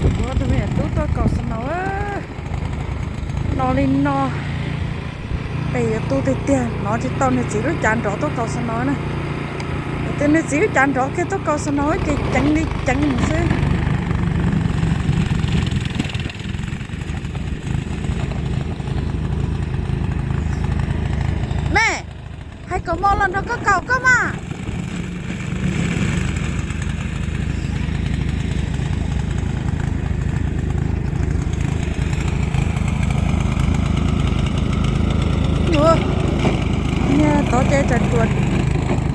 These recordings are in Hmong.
Kuv tus me nyuam tub tuaj kaus snow no li no, es yuav tu tiag tiag, hnov tsis tau nws txiv lub cav nrov tuaj kaus snow na. Yog tias nws txiv lub cav nrov kiag tuaj kaus snow ces ceev li ceev xwb. Me, hais kom Mo los nrog koj kaus koj mas. Ua, niag tod ces tsam ruam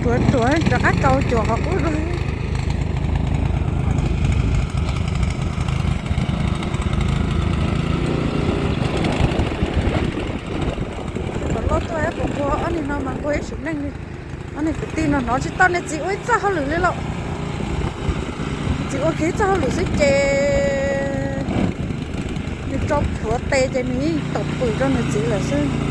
ruam ruam rov qab kaus cuam qhov qub. Kom loj tuaj puas nquag ob niag no mas nquag ib sim neej li. Ob niag kwv tij no hnov tsis tau nws txiv ua ib txoj hauj lwm li lauj. Txiv ua kiag ib txoj hauj lwm xwb ces nws tso plhuav tes ces nws yeej taum pwm rau nws txiv lawm xwb.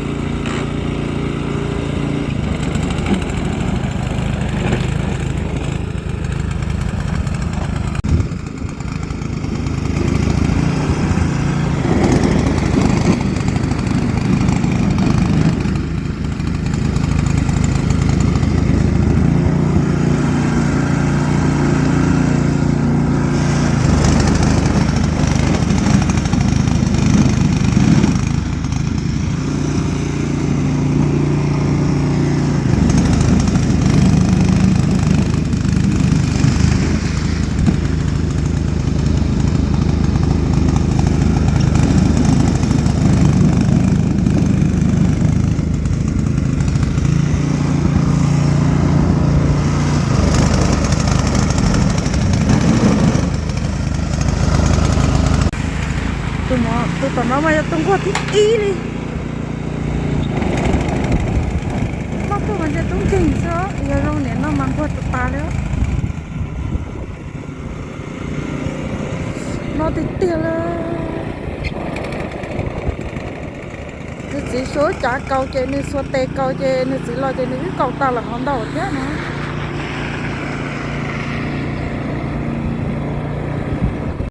Tus tom no mas yog tus nquag thib ib li. Loj tuaj mas ntshe tub nkeeg xwb, yog zoo niam no mas nquag tas tas li. Loj tiag tiag li. Nws txiv xuas cav kaus ces nws xuas tes kaus ces nws txiv los ces nws wb kaus tas lawm hov ntau thiab no.